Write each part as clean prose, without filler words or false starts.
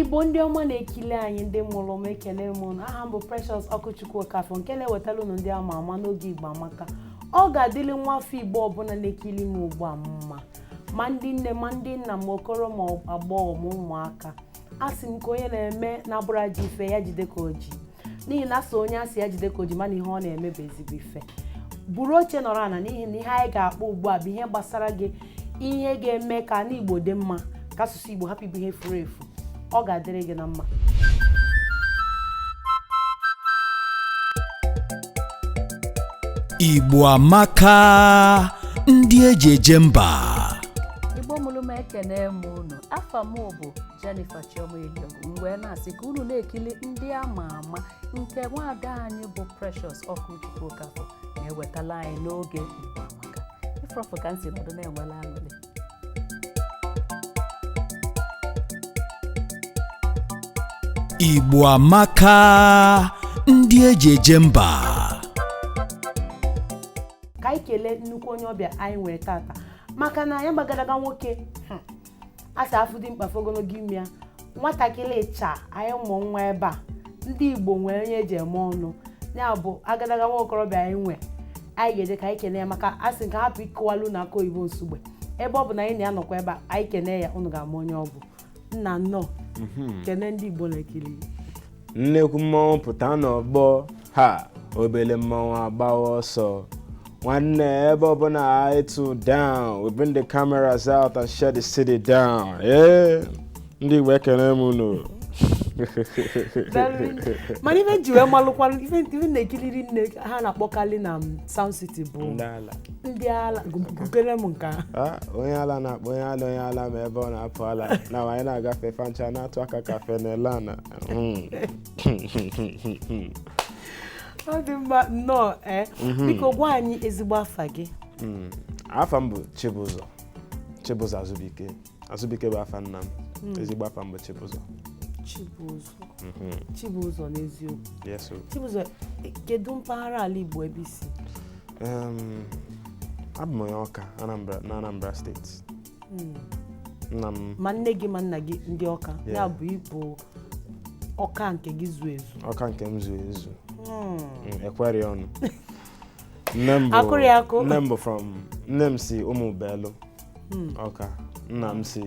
Igbo ndị ọma na-ekili anyị, ndị mụrụ m, ekele m unu. Aha m bụ Precious Ọkụchukwu Okafọ, nke na-ewetara unu ndị ama ama n'oge Igbo Amaka. Ọ ga-adịlị nwa afọ Igbo ọbụla na-ekili m ugbu a mma, ma ndị nne, ma ndị nna, ma okoro, ma agbọghọ, ma ụmụaka. A sị m ka onye na-eme na-abụrụ ajọ ife, ya jide ka o ji, n'ihi na asị onye asị ya jide ka o ji, mana ihe ọ na-eme bụ ezigbo ife. Buru oche nọrọ ala, n'ihi na ihe anyị ga-akpọ ugbu a bụ ihe gbasara gị, ihe ga-eme ka ala Igbo dị mma, ka asụsụ Igbo hapụ ịbụ ihe furu efu. Ọ ga-adịrị gị na mma. Igbo amaka, ndị eji eje mba. Igbo mụrụ m, ekene m unu. Afa m bụ Jennifer Chioma Eliogu. M wee na-asị ka unu na-ekili ndị ama ama nke nwaada anyị bụ Precious Ọkụchukwu Okafọ na-ewetala anyị n'oge Igbo Amaka. Ifrọfụ ka m si nọdụ na-enwela aṅụrị. Igbo amaka, ndị eji eje mba. Ka anyị kelee nnukwu onye ọbịa anyị nwere tata, maka na ya gbagadaga nwoke, a sị afụ dị mkpa fụ ogologo imi ya. Nwatakịrị cha anyị mụ nwa ebe a, ndị Igbo nwere onye eji eme ọnụ, ya bụ agadaga nwa okorobịa anyị nwe. Anyị ga-eje ka anyị kene ya, maka a sị ka hapụ ịkọwalụ na aka oyibo nsugbe. Ebe ọ bụ na anyị na-anọkwa ebe a, anyị kene ya, unu ga-ama onye ọ bụ. Nna, nnọọ. Kene ndị Igbo na-ekiri. Nnekwu mmọnwụ pụta n'ọgbọ ha, obele mmọnwụ agbawa ọsọ. Nwanne, ebe ọbụla anyị tụ down, we bring the cameras out and shut the city down. Ee, ndị Igbo, ekene m unu. Mana ife ji wee malụkwanụ ife ife na-ekiriri nne ha na-akpọkarị na Sound City bụ ndị ala. Ndị ala, gụkere m nke a. Ah, onye ala na-akpọ onye ala, onye ala ma ebe ọ na-apụ ala na anyị na-agafe fancha na-atụ aka kafe na-ele. Ọ dị mma, nnọọ. Ee, biko gwa anyị ezigbo afa gị. Afa m bụ Chibụzọ, Chibụzọ Azụbike. Azụbike bụ afa nna m. Ezigbo afa m bụ Chibụzọ. Chibụzọ, Chibụzọ n'eziokwu? Yes o. Chibụzọ, kedu mpaghara ala Igbo ebe isi? Abụ m onye Ọka, Anambra, na Anambra Steeti. Nna m Ma nne gị ma nna gị ndị Ọka? Yeah. Ya bụ ịbụ Ọka nke gị zuo ezu? Ọka nke m zuo ezu. Ekweri ọnụ. Nne m bụ Akụrụ ya akụ. Nne m bụ from, nne m si ụmụ Belu Ọka, nna m si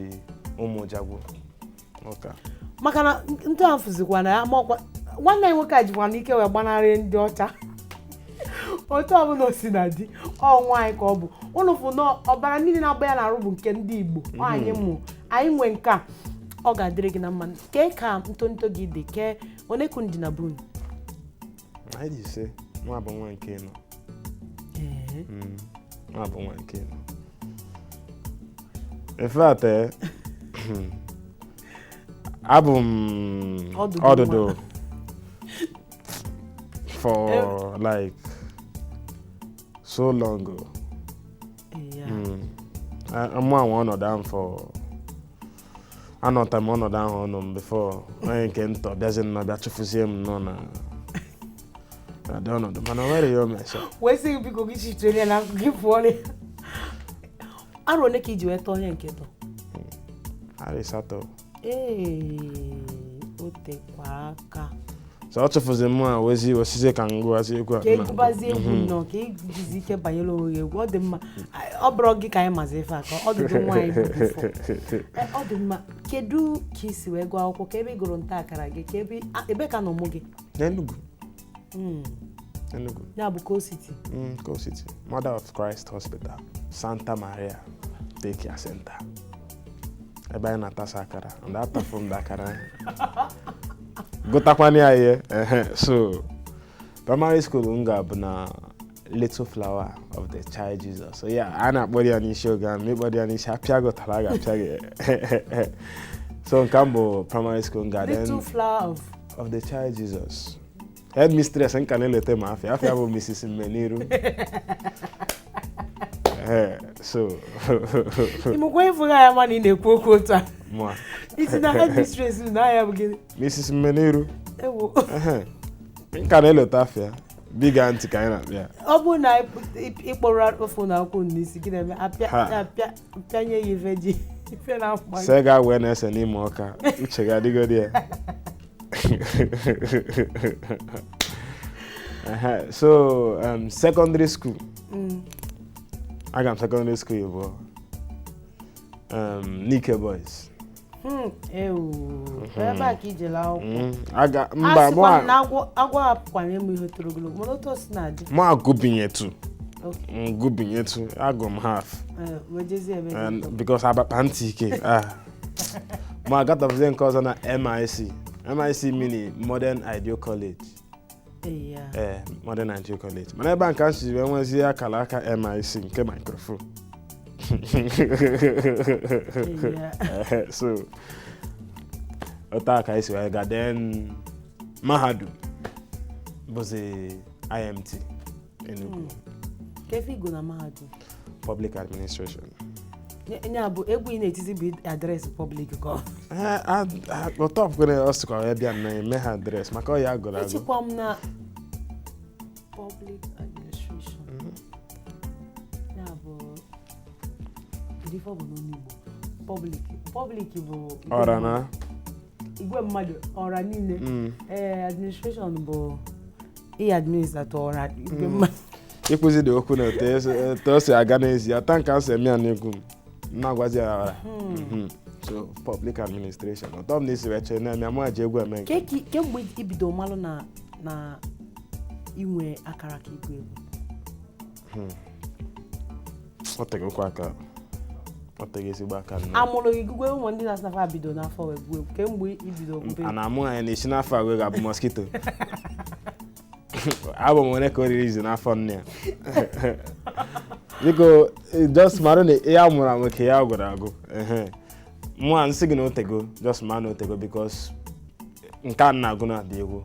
ụmụ Jagwo Ọka. Maka na ntụ a fụzikwa na ya ma ọkwa nwanne anyị nwoke a jikwa n'ike wee gbanarị ndị ọcha. Otu ọbụla o si na di ọ nwaanyị ka ọ bụ, ụnụ fụ na ọbara niile na-agba ya n'arụ bụ nke ndị Igbo. Ọ anyị mụ anyị nwe nke a. Ọ ga-adịrị gị na mma. Kee ka ntonto gị dị? Kee onekun dị na bunu? Anyị dị 5. Nwa bụ nwa nke nọ. Nwa bụ nwa nke nọ. In fact, abụ m ọdụdụ. Ọdụdụ for like so long o. Mụ anwa ọnọdụ ahụ for anọta m ọnọdụ ahụ ọnụ m before onye nke ntọ bịazi nnọọ bịa chụfụzie m nọ na na dị ọnọdụ, mana o nwere ihe o mecha. Wee sị gị biko gị chitere ya na gị pụọ ya. Arọ ole ka iji wee tọọ onye nke tọ? Arọ 8. Ee, o tekwa aka. So ọ chụfụzi m a wezi wesizie ka m gụwazi egwu a. Ka egwubazie egwu nnọọ, ka ijizi ike banyere onwe gị egwu. Ọ dị mma. Ọ bụrụ gị ka anyị mazi ife a ka ọdụdụ nwaanyị bụ before. Ọ dị mma. Kedu ka i si wee gụọ akwụkwọ? Ka ebe ị gụrụ nta akara gị? Ka ebe ebe ka nọ mụ gị? N'Enugu. Enugu. Ya bụ Coal City? Coal City, Mother of Christ Hospital, Santa Maria Daycare Center, ebe anyị na-atasa akara and atafụ m akara gụtakwana ya ihe. Ehe, so primary school m ga-abụ na Little Flower of the Child Jesus. So yeah, a na-akpọrọ ya n'isi oge ahụ, ma ịkpọrọ ya n'isi apịa gị ụtara, a ga-apịa gị. So nke m bụ primary school m ga then Little Flower of of the Child Jesus. Headmistress nka na-eleta m afịa afịa bụ Mrs. Mmeniru. Ee, so Ịmụkwa ịfụghị anya, mana ị na-ekwu okwu otu a. Mụa. Isi na headmistress na ya bụ gịnị? Mrs. Mmeniru. Ewo. Ehe. Nka na-eleta afịa big aunty ka anyị na-akpịa. Ọ bụrụ na ịkpọrọ ofu na akwụkwọ n'isi gị na-eme apịa Ha. apịa pịanye ya ife ji. Ife na-akpa gị. Se ga wee na-ese n'ime ọka, uche gị adịgodi ya. Ehe, so secondary school, aga m secondary school ịbụọ, Nike Boys. Ewu, ebe a ka ijele akwụkwọ? Aga A mba. sịkwa m na agwọ apụkwana ịmụ ihe toro ogologo, mana otu o si na-adị. Mụ agụbinyetu. Okay. Ngụbinyetu, agụ m half. Eh, wee jezie ebe dị And ụtọ. because abakpa ntị ike, ah, ma agatọbụzie nke ọzọ na MIC, MIC mini Modern Ideal College. Ee, ya. Ee, Modern Ideal College, mana ebe a nke a si wee nwezie akara aka MIC nke microphone. Ee, ya. Eh, so otu a ka anyị si wee gaa, then mahadum bụzi IMT Enugu. Ka efe igo na mahadum? Public administration. Nya bụ egwu ị na-etizi bụ address public ka ọ? Ụtọ kwere ọ sịkwa wee bịa na eme ha address maka ọ ya gụrụ agụ. Echekwa m na public administration ya bụ, kedu ife ọ bụ n'ọnụ Igbo? Public bụ igwe ọra mmadụ. Na Igwe mmadụ, ọra niile. Ee, administration bụ ị administer ọra igwe mmadụ. Ịkpụzi dị okwu na etu o si aga n'ezi ata nke a si eme ya n'egwu m na-agwazi ya ọra. So public administration, ọtọ m na isi wee chee na-eme ya, mụ ji egwu eme nke. Kemgbe ibido malụ na inwe akara ka igwe egwu? Ọ tegokwa aka, ọ tego ezigbo aka nnọọ. Amụrụ gị gụgwe ụmụ ndị na-asị nafa bido n'afọ wee gbuo egwu, kemgbe ibido gụbe? A na-amụ anyị na-esi n'afọ agụ ga-abụ mosquito, abụ m onye ka o riri izu n'afọ nne ya. Biko, just mara na ihe a mụrụ amụ ka ya gwụrụ agụ. Ehe. Mụ a nsị gị na otego, just mara na otego, because nke a na-agụ na-adị egwu,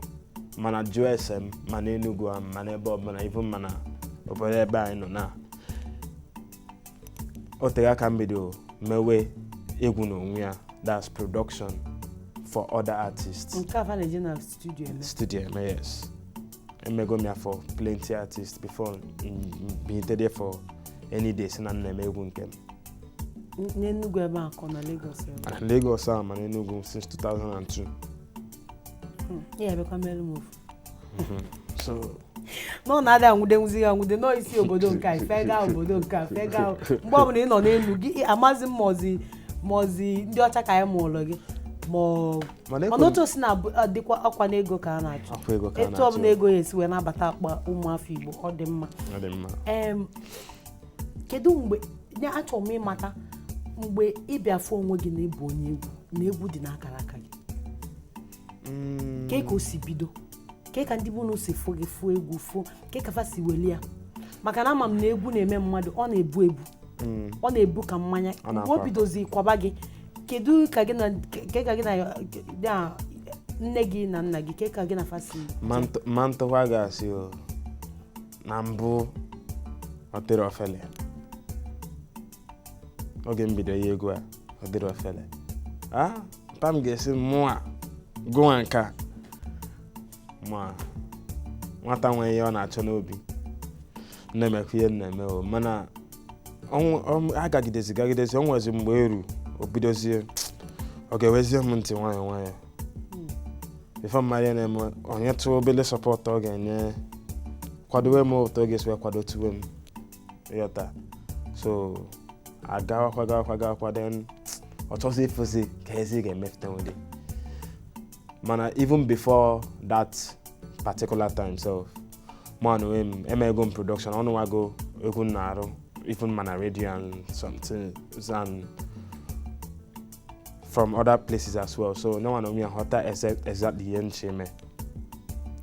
mana jụọ ese m, mana Enugu a, mana ebe ọbụla, even mana obodo ebe anyị nọ na otego aka m bido mewe egwu n'onwe ya, that's production for other artists. Nke afa na-eje na studio eme? Studio eme, yes. Emego m ya for plenty artists before m bilitere for any day si na m na-eme egwu nke m. N'Enugu ebe a kọ na Lagos ebe a? Mana Lagos a, mana Enugu since 2002. Ya ebekwa melu m ofu. So Nọ na-adị anwude nwuzi ya anwude nọ isi obodo nke a fega, obodo nke a fega. Mgbe ọbụla ị nọ n'elu gị, amazi m maọzi ndị ọcha ka anyị mụrụ gị ma ọ Mana mana otu o si na dịkwa ọkwa n'ego ka a na-achọ. Ọkwa ego ka a Etu na-achọ. ọbụla ego ya esi wee nabata akpa ụmụafọ Igbo, ọ dị mma. Ọ dị mma. Kedu mgbe ya achọrọ m ịmata mgbe ịbịa fụ onwe gị na ịbụ onye egwu, na egwu dị n'akara aka gị? Ke ka o si bido? Ke ka ndị bụ na o si fụ gị, fụ egwu, fụ ke ka fa si weli ya? Maka na ama m na egwu na-eme mmadụ, ọ na-ebu ebu, ọ na-ebu ka mmanya. Ọ Mgbe o na-akwa. bidozi kwaba gị, kedu ka gị na ke ka gị na nne gị na nna gị, ke ka gị na fa si? Ma ntụkwa ga-asị o na mbụ ọ dịrị ofele. Oge m bido ya egwu a, ọ dịrị ofele. Ah, mpa m ga-esi mụa gụnwa nke a, ma nwata nwee ihe ọ na-achọ n'obi na-emekwa ihe m na-eme o, mana agagidezi gagidezi, o nwezi mgbe eru o bidozie, ọ ga-ewezie m ntị nwayọọ nwayọọ ife mmadụ ya na-eme, onye tụọ obele support ọ ga-enye, kwadowe m otu ọ ga-esi wee kwado tuwe m, ịghọta? So agawakwa gawakwa gawakwa, then ọ chọzi ịfụzi ka ezi ga-emefute ụdị. Mana even before that particular time self, mụ na onwe m emego m production, ọnụwago egwu m na-arụ, even mana radio and something and from other places as well. So no one onwe ya ghọta exactly ihe m chi eme.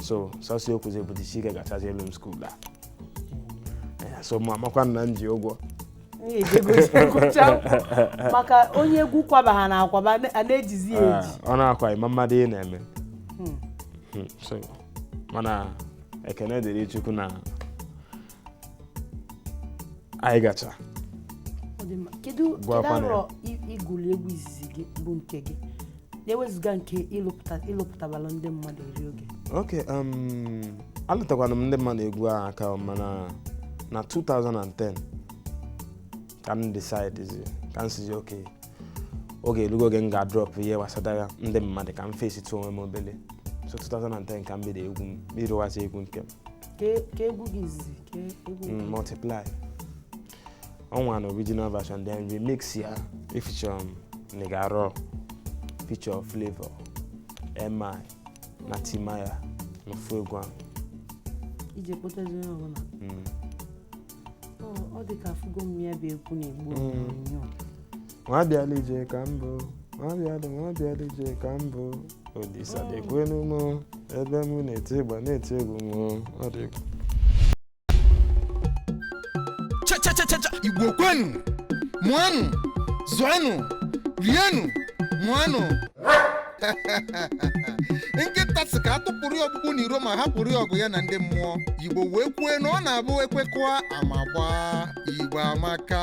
So sọsọ okwuzi bụ dịchi ike gachazi elu m school a. Eh, so mụ amakwa na m ji ụgwọ. Gụcha, maka onye egwu kwaba ha na akwaba a na-ejizi ya eji. Ah, ọ na-akwa ịma mmadụ ihe na-eme. So mana ekene dịrị Chukwu na anyị gacha. Ọ dị mma. Kedu Gwa kedu kwana ya. arọ igwuli egwu izizi gị bụ nke gị, na-ewezuga nke ịlụpụtabala ndị mmadụ eri oge? Ok, alụtakwana m ndị mmadụ egwu ahụ aka, mana na 2010 ka m decide ka m sizi ok. Oge elugo oge m ga-adrop ihe gbasatara ndị mmadụ ka m fesitụ onwe m obele. So 2010 ka m bido egwu m, bidowazi egwu nke m. Ka egwu gị izizi, ka egwu Multiply. Ọnwa na original version, then remix ya feature m Nigga Raw, feature Flavour, MI na Timaya n'ofu egwu ahụ. Iji kpọtazi onye ọbụla. Ọ dị ka afụgo m ya bụ egwu na-egbu onyonyo. Nwa bịala ije ka mbụ, nwa bịala, nwa bịala ije ka mbụ, Olisa dịkwenu m ebe m na-eti ịgba na-eti egwu m, ọ dị egwu. Cha cha cha cha cha! Igbo kwenu, mụanụ, zụanụ, rienụ, mụanụ. Nkịta sị ka a tụpụrụ ya ọkpụkpụ n'iro ma hapụrụ ya ọgụ ya na ndị mmụọ. Igbo wee kwue na ọ na-abụ ekwekọa ama gbaa. Igbo amaka.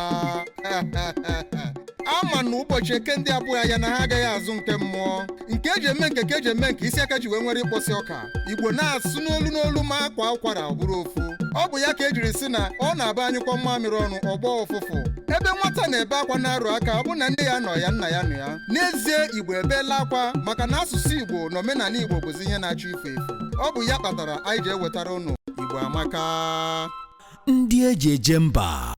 Ama na ụbọchị eke ndị abụghị ya na ha agaghị azụ nke mmụọ nke eji eme nke ka eji eme nke isi aka ji wee nwere ịkpọsị ọka. Igbo na-asụ n'olu n'olu ma akwa ụkwara ọ bụrụ ofu. Ọ bụ ya ka ejiri sị na ọ na-aba anyụkọ mmamịrị ọnụ ọgbọ ụfụfụ. Ebe nwata na-ebe akwa na-arụ aka, ọ bụ na nne ya nọ ya, nna ya nọ ya. N'ezie, Igbo ebeela akwa maka na asụsụ Igbo na omenala Igbo bụzi ihe na-achọ ifu efu. Ọ bụ ya kpatara anyị ji ewetara ụnụ Igbo Amaka. Ndị eji eje mba.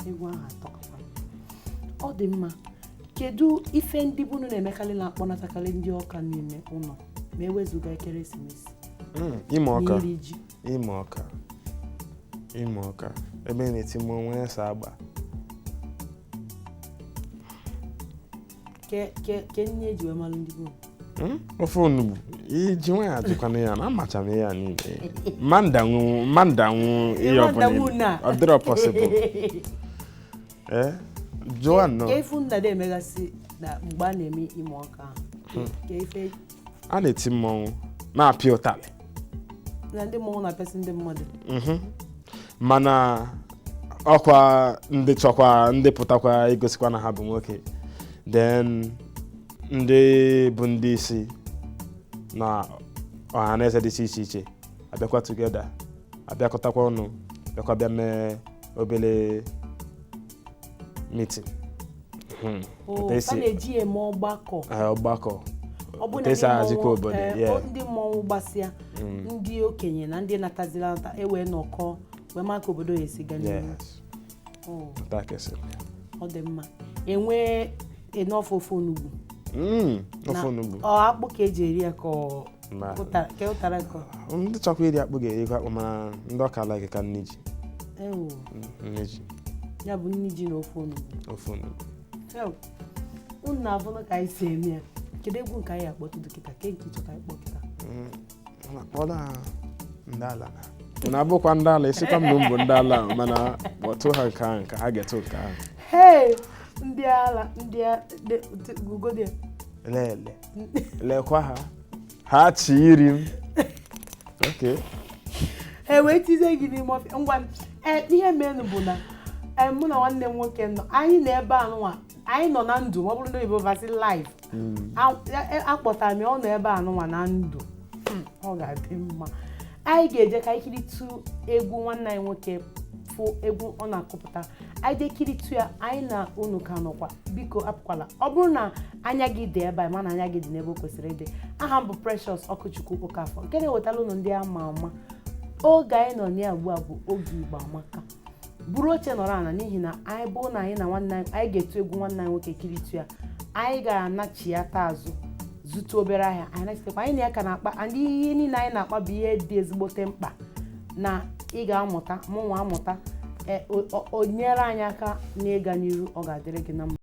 Egwu ahụ atọkakwa. Ọ dị mma. Kedu ife ndị bụ unu na-emekarị na-akpọnatakarị ndị ọka n'ime ụlọ ma ewezụga ekeresimesi Ime na ọka. iri ji? Ime ọka, ime ọka, ebe ị na-eti mmọnwụ ese agba. Ke nne eji wee malụ ndị bụ unu? Ofe onugbu iji nwa ya ajụkwana ya na amacha m ihe ya niile mmandanwu mmandanwu ihe Ịma ọbụla. ndanwu na? Ọ dịrọ possible. Ee, jụọ nnọọ. Ka ifu nna na-emegasị na mgbe a na-eme ime ọka ahụ, ka ife A na-eti mmọnwụ, na-apịa ụtalị. Na ndị mmọnwụ na-apịasị ndị mmadụ. Mana ọkwa ndị chọkwa ndị pụtakwa igosikwa na ha bụ nwoke, then ndị bụ ndị isi na ọhaneze dị iche iche abịakwa together, abịakọtakwa ọnụ, bịakwa bịa mee obere meeting. O Otu esi- fa na-eji ya eme ọgbakọ. Ọgbakọ. Ọ bụ Otu na esi ndị ahazikwa mmọnwụ, obodo, yeah. ndị mmọnwụ gbasịa, ndị okenye na ndị nataziri anata ewee nọkọ wee maa ka obodo ya esi gaa n'ihu. Yes. O, Otu a ka esi eme. ọ dị mma. Enwee enough ofe onugbu? Ofe Na- onugbu. Ọ akpụ ka eji eri ya ka ọ Mba. ka ụtara ka Ndị chọkwa iri akpụ ga-erikwa akpụ, mana ndị ọka like ka nne ji. Ewo. Nne ji. Ya bụ nne ji na ofe onugbu. Ofe onugbu. Ewo. Unu na-afụnụ ka anyị si eme ya. Kedu egwu nke anyị akpọtụdụ kịta? Ke nke ịchọ ka anyị kpọọ kịta? Kpọrọ ha ndị ala na unu abụkwa ndị ala, esikwa m na m bụ ndị ala ahụ, mana kpọtụ ha nke ahụ ka ha ga-eto nke ahụ. Hey, ndị ala, ndị gugodi. Lele lekwa ha, ha chi iri m. Okay. E wee tizie gị n'ime ọfịa. Ngwa, ee, ihe menụ bụ na mụ na nwanne m nwoke nọ, anyị nọ ebe a nụnwa, anyị nọ na ndụ. Ma ọ bụrụ ndị oyibo vasị live, akpọtara m ya, ọ nọ ebe a nụnwa na ndụ. Ọ ga-adị mma. Anyị ga-eje ka anyị kiritụ egwu nwanne anyị nwoke, fụ egwu ọ na-akụpụta. Anyị jee kiritụ ya, anyị na unu ka nọkwa. Biko apụkwala. Ọ bụrụ na anya gị dị ebe a, mana anya gị dị n'ebe o kwesịrị ịdị. Aha m bụ Precious Ọkụchukwu Okafọ, nke na-ewetara unu ndị ama ama. Oge anyị nọ na ya ugbu a bụ oge Igbo Amaka. Buru oche nọrọ ala, n'ihi na anyị bụ na anyị na nwanne anyị, anyị ga-etu egwu nwanne anyị nwoke, kiritu ya. Anyị ga-anachi ya taa azụ zụta obere ahịa. Anyị nachitekwa, anyị na ya ka na-akpa. And ihe niile anyị na-akpa bụ ihe dị ezigbote mkpa na ị ga-amụta, mụnwa amụta. O nyere anyị aka n'ịga n'iru. Ọ ga-adịrị gị na mma.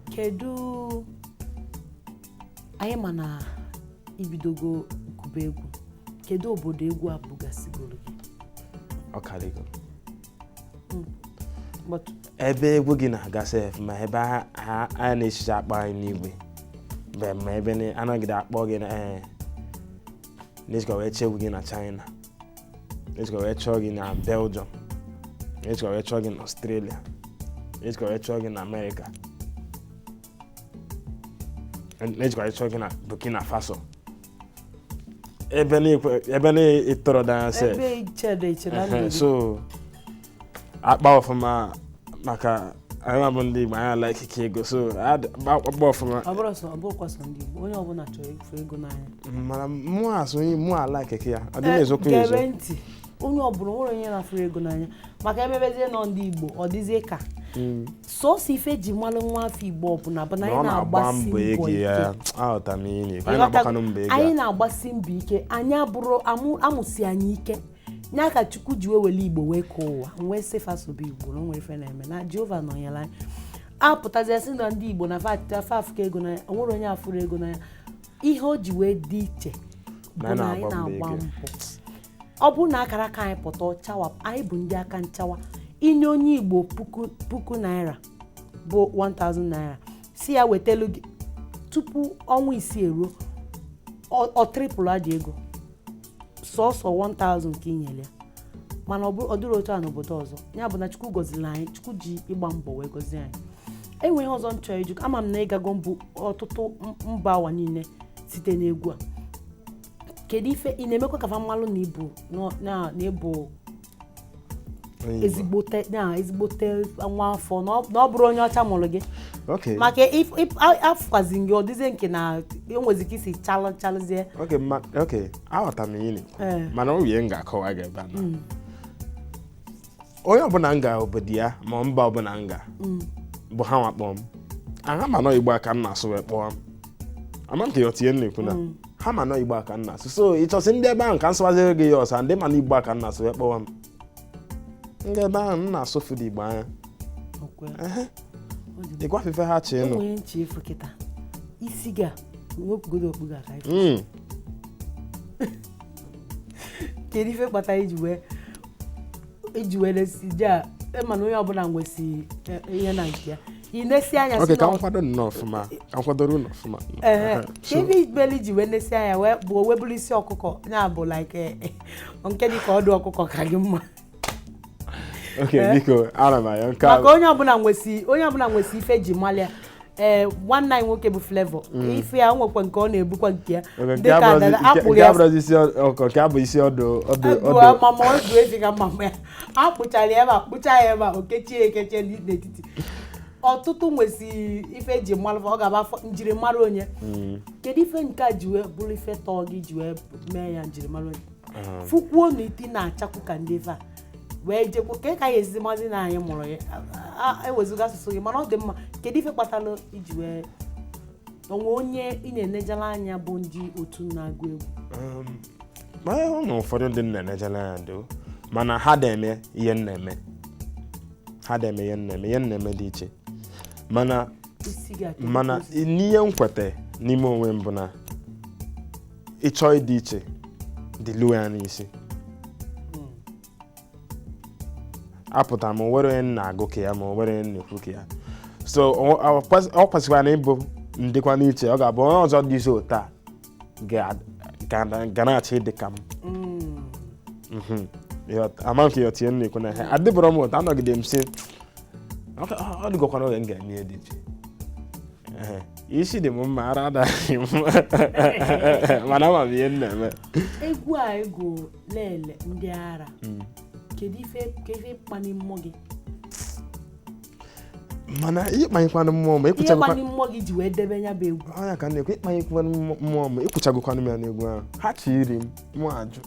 Kedu anyị ma na ibidogo gụba egwu, kedu obodo egwu a bugasigoro gị? Ọ karịgo. But Ebe egwu gị na-aga sef, ma ebe a na-echiche akpọ anyị n'igwe bụ ma ebe anọgide akpọ gị na ee na-ejikwa wee chọọ egwu gị na China, na-ejikwa wee chọọ gị na Belgium, na-ejikwa wee chọọ gị na Australia, na-ejikwa wee chọọ gị na America, na-ejikwa wee chọọ gị na Burkina Faso, ebe ebe na-ịtọrọ danya sef. Ebe ichere ichere na ndụ gị. So akpa ọfụma maka anyị ma bụ ndị Igbo, anyị ala ikike ego, so akpa ọfụma. Ọ bụrụ sọ, ọ bụrụkwa sọ ndị Igbo, onye ọbụla chọrọ ifu ego n'anya. Mana mụ asụ onye mụ ala ikike ya ọ dị m ezokwu ezo. Gere ntị, onye ọbụla nwere onye na-afụrụ ego n'anya, maka emebezie nọ ndị Igbo ọ dịzie ka sọsọ ife ji malụ nwa afọ Igbo ọbụla bụ na na anyị ọ na-agba na-agbasi mbọ mbọ ego ike. Ya aghọta m ihe na-ekwu, anyị na-agbakwanụ mbọ ego Anyị a. na-agbasi mbọ ike, anyị abụrụ amụsi anyị ike nya ka Chukwu ji wee wele Igbo wee kee ụwa, wee sị fasobe Igbo na o nwere ife na-eme na Jehova nọnyere anyị. Apụtazie sị na ndị Igbo na fa afụka ego n'anya, o nwere onye afụrụ ego n'anya. Ihe o ji wee dị iche bụ Na anyị na anyị na-agba mbọ na-agba ego. mbọ. Ọ bụrụ na akara aka anyị pụta ọchawa, anyị bụ ndị aka nchawa. Inye onye Igbo puku naira bụ 1000 naira, si ya wetelu gị tupu ọnwa 6 eruo, ọ tripụl adị ego sọsọ 1000 ka inyere ya. Mana ọ dịrị otu a n'obodo ọzọ. Ya bụ na Chukwu gọziri anyị, Chukwu ji ịgba mbọ wee gọzie anyị. Enwe ihe ọzọ m chọrọ ịjụ. Ama m na ịgago mbụ ọtụtụ mba ụwa niile site n'egwu a. Kedu ife ị na-emekwa ka fa mmalụ na ịbụ na ịbụ Onye Igbo. Ezigbote na ezigbote nwa afọ, na ọ bụrụ onye ọcha mụrụ gị? Okay. Maka afụkwazi gị, ọ dịzie nke na enwezi ka isi chalụ chalụzie. Okay, ma okay, aghọta m ihe ị na-ekwu. Ee. Mana o wie m ga-akọwa gị ebe a na onye ọbụla m ga obodo ya ma mba ọbụla m ga bụ ha nwa kpọọ m aha, ma nọ Igbo a ka m na-asụ wee kpọọ m. Ama m ka ya otinye m na-ekwu na ha ma nọ Igbo a ka m na-asụ, so ị chọsị ndị ebe ahụ ka m sụwaziri gị ya ọsa, ndị ma na Igbo a ka m na-asụ wee kpọwa m. Ndị ebe ahụ m na-asụ fụrụ Igbo anya. Okwe. Ehe. Ọ dị mma. Ịgwa fife ha chee nụ. Enwere nchi efu kịta isi gị a wepụgodo okpu gị aka. Kedu ife kpatara iji wee nesi je a mana onye ọbụla nwesi ihe na nke ya ị nesi anya Okay, si ka na m kwado nnọọ ọfụma, ka m kwadoro unu ọfụma. Ehe, Ehe, ka so ebe ibeli ji wee nesi anya wee bụ wee bụrụ isi ọkụkọ ya bụ like nke dị ka ọdụ ọkụkọ ka gị mma. Okay, biko, ana m ayọ nke a. Maka onye ọbụla nwesi ife ji malịa. Ee, nwanne anyị nwoke bụ Flavour, ife ya o nwekwa nke ọ na-ebukwa nke ya. Okay, nke dịka dada akpụrụ nke ya. abụrụzi isi ọkọ, nke abụ isi ọdụ ọdụ Abụọ ọdụ. Mama ọdụ efi ka mama ya akpụchara ya ebe a, kpụcha ya ebe a, o kechie ekechie n'etiti. Ọtụtụ nwesi ife eji mmalụ, ọ ga-abụ afọ njirimara onye. Kedu ife nke a ji wee bụrụ ife tọọ gị ji wee mee ya njirimara onye fukwuo na iti na-achakwu ka ndị ife a wee jekwu ka ya ezi mazi na anyị mụrụ ya ewezuga asụsụ gị? Mana ọ dị mma. Kedu ife kpatara iji wee onwe onye ị na-enejala anya bụ ndị otu na-agụ egwu? Ma ọ na ụfọdụ ndị m na-enejela anya do, mana ha na-eme ihe m na-eme, ha na-eme ihe m na-eme, ihe m na-eme dị iche, mana isi gị a, kedu mana ka o si- n'ihe m kweta n'ime onwe m bụ na ịchọ ịdị iche dị luo ya n'isi. Apụtara m, onwere onye m na-agụ ka ya, ma onwere onye m na-ekwu ka ya, so ọ kwesịkwara na ịbụ ndịkwa n'iche. Ọ ga-abụ onye ọzọ dị iso taa ga na-achọ ịdị ka m. Ama m ka ya tinye m na-ekwu na ihe adịbụrọ m ụtọ anọgide m si ọ dịgokwana oge m ga-eme ihe dị iche. Ehe, isi dị m mma, ara adaghị m, mana ama m ihe m na-eme. Egwu a egwu lele ndị ara, kedu ife ka ife kpani mmụọ gị? Mana ịkpanyekwanụ mmụọ m Ihe ekwuchagokwa kpani mmụọ gị ji wee debe ya bụ egwu? Ọnya ka m na-ekwu, ịkpanyekwanụ mmụọ m, ekwuchagokwanụ m ya n'egwu ahụ. Ha chi iri m, mụ ajụ.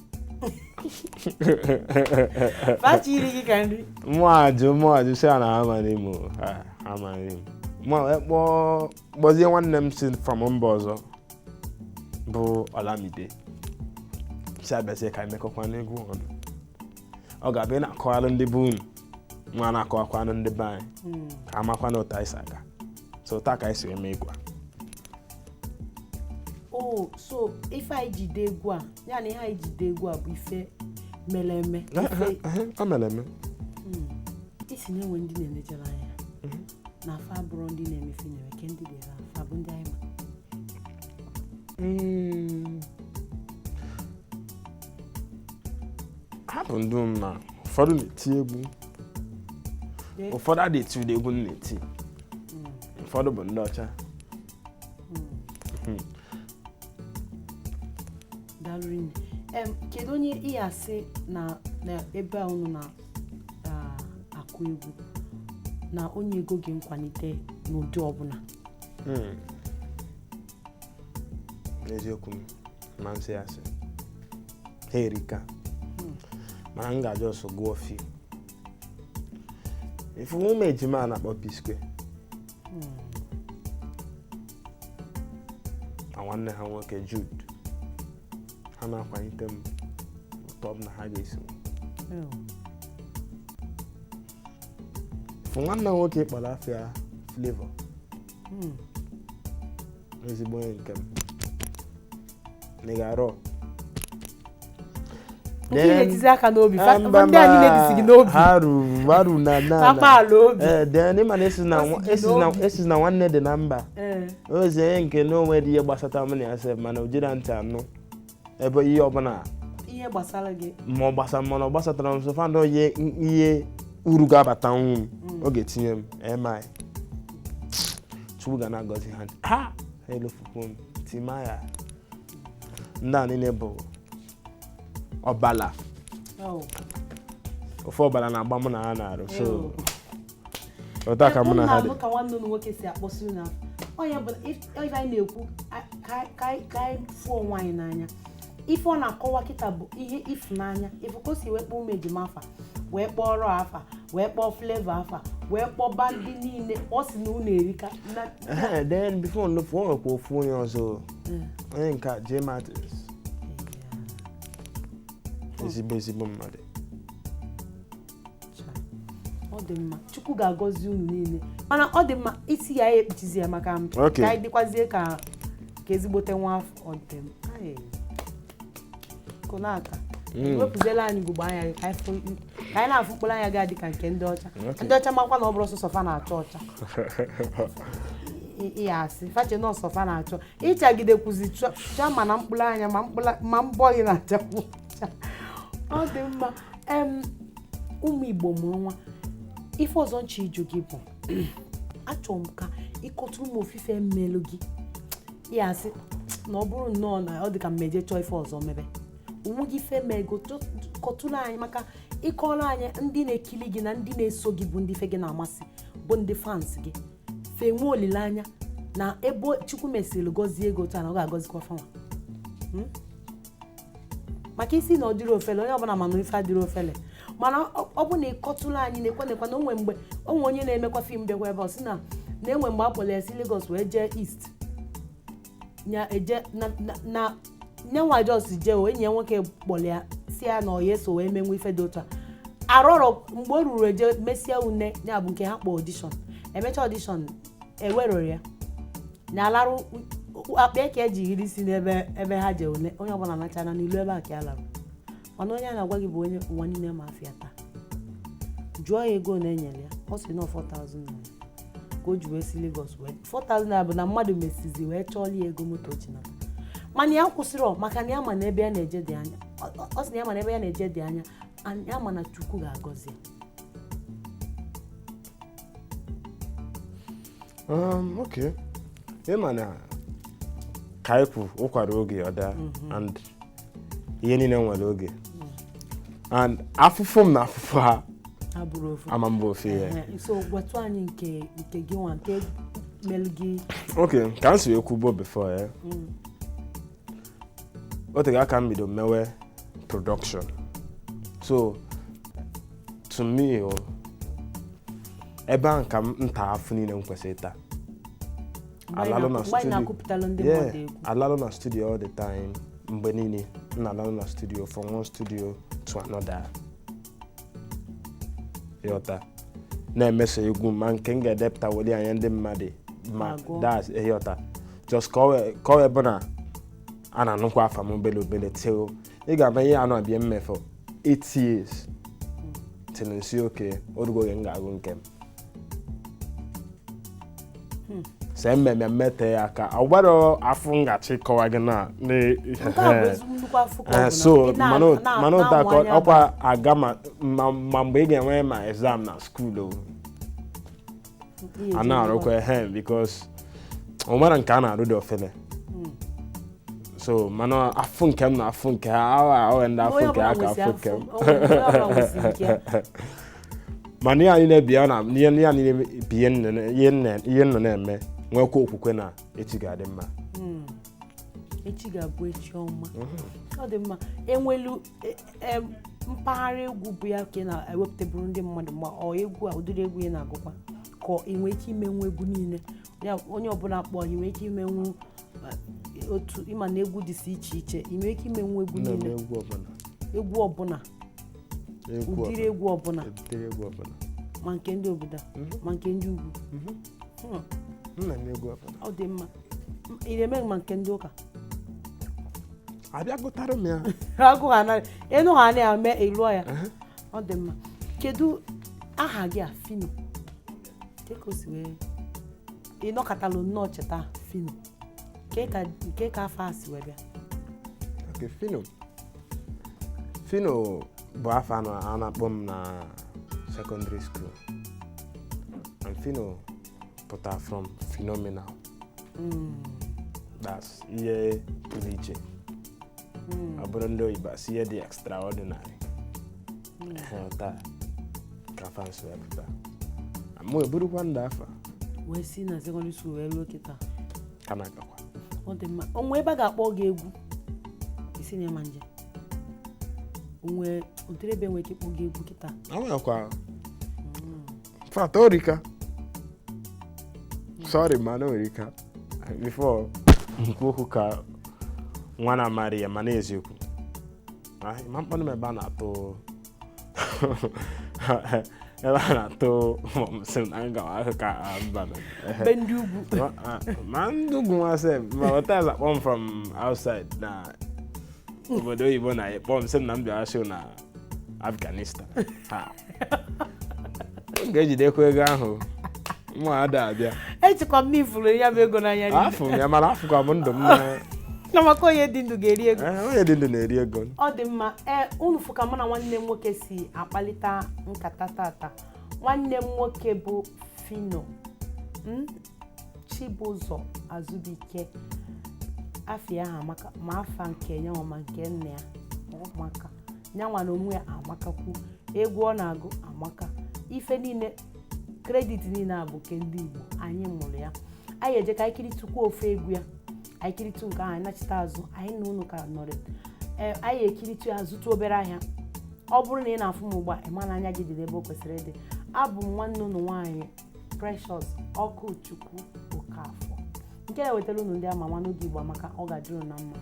Fachi iri gị ka nri? Mụ ajụ sị ha na ha amaghị m o, ha amaghị m. Mụ wee kpọọ kpọzie nwanne m si from mba ọzọ bụ Olamide, si abịazie ka emekọkwa n'egwu ọnụ. Ọ ga-abịa ị na-akọwalụ ndị be unu, nwa na-akọwakwanụ ndị be anyị, ka amakwa na ụta anyị si aga. So taa ka anyị si eme egwu a. Oh, so ife anyị jide egwu a, ya na ihe anyị jide egwu a bụ ife mere eme, ife O mere eme. Isi na-enwe ndị na-enejere anya na afa abụrụ ndị na-eme ife na-eme ke ndị dị ebe afa bụ ndị anyị ma. Ha bụ ndị mma. Ụfọdụ na-eti egwu, ụfọdụ adịghị eti ụdị egwu m na-eti. Ụfọdụ bụ ndị ọcha. Daalụ rinne. Kedu onye ị asị na na ebe a unu na akụ egwu na onye ego gị nkwalite n'ụdị ọbụla? N'eziokwu m ma nsị asị ha erika, mana m ga-aja ọsọ gụọ fi ifu ụmụ ejima a na-akpọ P-Square na nwanne ha nwoke Jude, ha na-akwalite m ụtọ m na ha ga-esi m. Ifu nwanne m nwoke kpọrọ afịa Flavour, ezigbo onye nke m nigga raw. Nke ị na-etizi aka n'obi, ndị a niile dịzi gị n'obi. Haru haru na na na. Akpa ala obi. Ee, then ịma na esi na O si gị esi na n'obi. esi na nwanne dị na mba. Ozi onye nke na onwe dị ihe gbasata mụ na ya sef, mana o jiri ntị anụ ebe ihe ọbụla ihe gbasara gị. Ma ọ gbasa, mana ọ gbasatara m, so fandọ ihe ihe uru ga-abata nwu m, ọ ga-etinye m mi. Chukwu ga na-agọzi ha, ha ha elofukwu m tima ya. Ndị a niile bụ ọbala. Ofe ọbara na-agba mụ na ha na-arụ, so otu a ka mụ na ha dị. Ka nwanne unu nwoke si akpọsi unu afọ onye bụ ife anyị na-ekwu ka anyị fụọ onwe anyị n'anya. Ife ọ na-akọwa kịta bụ ihe ịfụnanya, ife ka o si wee kpọọ ụmụ ejima afa, wee kpọọ ọrụ afa, wee kpọọ Flavour afa, wee kpọba ndị niile ọ si na unu erika. Then before nlofu, o nwekwa ofu onye ọzọ, onye nke a, J Martins, ezigbo ezigbo mmadụ. Ọ dị mma, Chukwu ga-agọzi unu niile, mana ọ dị mma isi ya ekpuchizi ya maka m ka anyị dịkwazie ka ka ezigbote nwa afọ. Ọ dị m konaka wepụziela anyị ugogbe anya ka anyị na-afụ mkpụrụ anya ga-adị ka nke ndị ọcha. Ndị ọcha makwa na ọ bụrụ sọsọ fa na-acha ọcha, ịya asị fache na ọsọ fa na-achọ ịchagidekwuzi chọọ, mana mkpụrụ anya ma mkpụrụ ma mbọ gị na-achakwu ọcha. Ọ dị mma. Ụmụ Igbo mụrụ nwa. Ife ọzọ nche ịjụ gị bụ, achọrọ m ka ịkọtụrụ m ofufe mmelụ gị ya asị na ọ bụrụ nnọọ na ọ dị ka mmeje chọọ ife ọzọ mebe onwe gị, ife mee ego kọtụrụ anyị, maka ịkọrọ anyị ndị na-ekili gị na ndị na-eso gị bụ ndị ife gị na-amasị, bụ ndị fans gị, fe nwee olileanya na ebe Chukwu mesịrị gọzie ego taa na ọ ga-agọzikwa fanwa. Maka isi na ọ dịrị ofele, onye ọbụla mana ife adịrị ofele, mana ọ bụ na ịkọtụrụ anyị na-ekwe nekwa na onwe mgbe onwe onye na-emekwa fim bịakwa ebe ọ sị na na-enwe mgbe akpọrọ ya si Lagos wee jee East nya eje na nyanwa jos jee, o enyi ya nwoke kpọrọ ya si ya na ọ ya eso wee menwe ife dị otu a arọrọ. Mgbe o ruru eje mesịa une ya bụ nke ha kpọ audition, emecha audition eweroro ya na alarụ akpa ka eji yiri isi n'ebe ebe ha je une, onye ọbụla nachara n'ilu ebe a ka ya larụ. Mana onye a na-agwa gị bụ onye ụwa niile ma afịa taa, jụọ ya ego na enyere ya, ọ sị na 4000 naira ka o ji wee si Lagos wee 4000 naira bụ na mmadụ mesizi wee chọọla ya ego moto chinata, mana ya kwụsịrị maka na ya ma na ebe ya na-eje dị anya. Ọ sị na ya ma na ebe ya na-eje dị anya, ya ma na Chukwu ga-agọzi ya. Okay, ịma na ka anyị kwu ụkwara oge ọ daa, and ihe niile nwere oge, and afụfụ m na afụfụ ha abụrụ ofu. Ama mba ofe ya. So gwatụ anyị nke nke gị nwa nke melụ gị. Okay, ka m si wee kwubo before ya, o tego aka m bido mewe production, so to me o ebe ahụ ka m nta afụ niile m kwesịrị ịta. Alalụ na mgbe anyị studio. na-akụpụtalụ ndị Yeah, mmadụ egwu. Alalụ na studio all the time, mgbe niile m na-alalụ na studio from one studio to another, ịghọta, na-emeso egwu ma nke m ga-edepụta were anya ndị mmadụ. Ma Agụọ. That's ịghọta, just ka ọ wee bụ na a na-anụkwa afa m obele obele till ị ga-ama ihe anụ abịa mme for 8 years till nsi oke orugo oge m ga-agụ nke m se mmemme mmete ya aka ọ gbara afụ ngachi kọwa gị na Nke a bụ ezigbo nnukwu afọ ka ọ bụ na so ị mana ụta na-amụ ka anya ọkwa aga ma mgbe ị ga-enwe ma exam na school o ihe a eji na-arụkwa ehe because o nwere nke a na-arụ dị ofele, so mana afụ nke m na afụ nke ha awa awa ndị afụ Onye nke ha ọbụla ka nwesi afụ nke m. onye ọbụla nwesi nke ya. Mana ihe anyị na-ebi ya na ihe anyị na-ebi ihe nọ na-eme, nwekwa okwukwe na echi ga-adị mma. Echi ga-abụ echi ọma. Ọ dị mma. Enwelu mpaghara egwu bụ ya ka ị na-ewepụtaburu ndị mmadụ, ma ọ egwu a, ụdịrị egwu ị na-agụkwa, ka ị nwee ike imenwu egwu niile ya, onye ọbụla kpọọ, ị nwee ike imenwu otu ịma na egwu dịsị iche iche, ị nwee ike imenwu egwu Na-eme niile? Egwu ọbụla. Egwu ọbụla? Egwu Ụdịrị ọbụla. egwu ọbụla? Ụdịrị egwu ọbụla. Ma nke ndị obodo a, ma nke ndị ugwu? M na-eme egwu ọbụla. Ọ dị mma. Ị na-eme ma nke ndị ụka? Abịa gụtara m ya. Agụ ha anaghị ịnụ ha anaghị eme ịlụọ ya. Ọ dị mma. Kedu aha gị a, Fino? Ke ka o si wee ị nọkọtalụ nnọọ cheta Fino? Nke ka afọ a si wee bịa? Okay, Fino. Fino bụ afọ a na-akpọ m na secondary school. And Fino pụtara from phenomenal. That's ihe pụrụ iche. Ọ bụrụ ndị oyibo asị ihe dị extraordinary. Ehe, taa ka afa nsi wee pụta. Mụ eburukwa ndụ afa Wee si na secondary school wee ruo kịta? Ka na-agakwa. Ọ dị mma. Onwe ebe a ga-akpọ gị egwu isi na ịma nje, onwe ụdịrị ebe nwere ike ịkpọ gị egwu kịta? Anwekwa. Fat orika. Sorry, mana orika. Before nkwu okwu ka nwa na-amara ya, mana eziokwu. Ah, ma mkpanụ m ebe a na-atụ sị m na m gawa ahụ ka ah, mba na. Be ndị ugwu? Ma ndị ugwu nwa sef, ma hotels akpọ m from outside na obodo oyibo na ekpọ m sị m na m bịara show na Afghanistan. Ha. M ga-ejidekwa ego ahụ mụ ada abịa. Echekwa m na ifuru ya bụ ego n'anya rinne. Afụ m ya, mana afụkwa m ndụ m na Na maka onye dị ndụ ga-eri ego. Eh, onye dị ndụ na-eri ego. Ọ dị mma. Ee, unu fụ ka mụ na nwanne m nwoke si akpalite nkata tata. Nwanne m nwoke bụ Fino Chibụzọ Azubike. Afọ ahụ amaka, ma afa nke nyanwa ma nke nna ya ọ maka nyanwa na onwe ya amakakwu. Egwu ọ na-agụ amaka. Ife niile, credit niile a bụ nke ndị Igbo anyị mụrụ ya. Anyị eje ka anyị kiritụkwa ofe egwu ya. Anyị kiritụ nke ahụ, anyị nachite azụ. Anyị na unu ka nọrọ. Ee, anyị ekiritu ya, zụta obere ahịa. Ọ bụrụ na ị na-afụ m ugbu a, ị ma na anya gị dị n'ebe o kwesịrị ịdị. Abụ m nwanne unu nwaanyị, Precious Ọkụchukwu Okafọ, nke na-ewetara unu ndị ama ama n'oge Igbo Amaka. Ọ ga-adịrị unu na mma.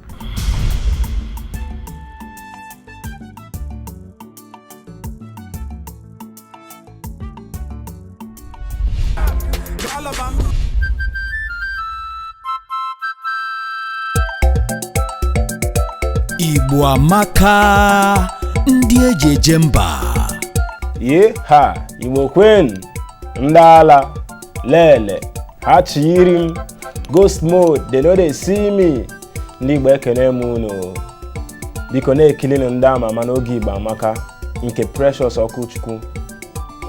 Igbo amaka, ndị eji eje mba. Ye ha, Igbo kwen, ndị ala lele ha chiri m ghost mode, they no dey see me. Ndị Igbo, ekele m unu. Biko na-ekilinu ndị ama ama n'oge Igbo Amaka nke Precious Ọkụchukwu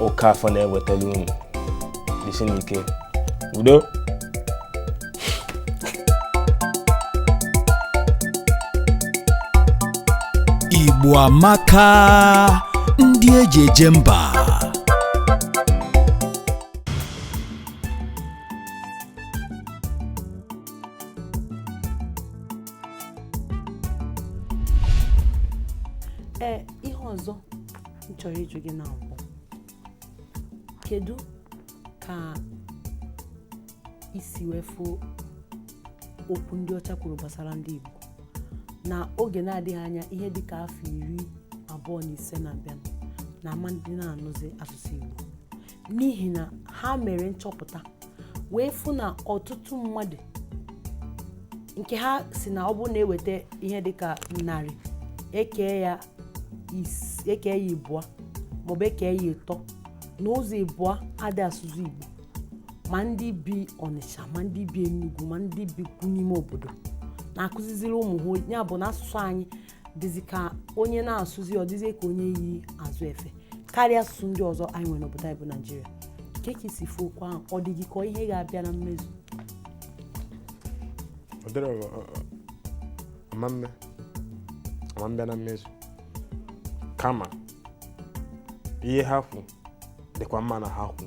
Okafọ na-ewetara unu. Dịsị n'ike, udo. Igbo amaka, ndị eji eje mba. Ee, ihe ọzọ m chọrọ ịjụ gị na mbụ, kedu ka isi wee fụ okwu ndị ọcha kwuru gbasara ndị Igbo na oge na-adịghị anya, ihe dịka afọ 25 na-abịa, na ama ndị na-anụzi asụsụ Igbo, n'ihi na ha mere nchọpụta Wee fụ na ọtụtụ mmadụ nke ha si na ọ bụrụ na eweta ihe dịka 100, ekee ya ekee ya ịbụọ maọbụ ekee ya ịtọ, na ụzọ ịbụọ adị asụsụ Igbo, ma ndị bi Ọnịcha, ma ndị bi Enugu, ma ndị bikwu n'ime obodo na-akụziziri ụmụ ha. Ya bụ na asụsụ anyị dịzi ka onye na-asụzi, ọ dịzie ka onye yi azụ efe karịa asụsụ ndị ọzọ anyị nwere n'obodo anyị bụ Naijiria. Nke ka isi fụ okwu ahụ, ọ dị gị ka ihe ga-abịa na mmezu? Ọ dịrọ amamme amambịa na mmezu, kama ihe ha kwu dịkwa mma na ha kwu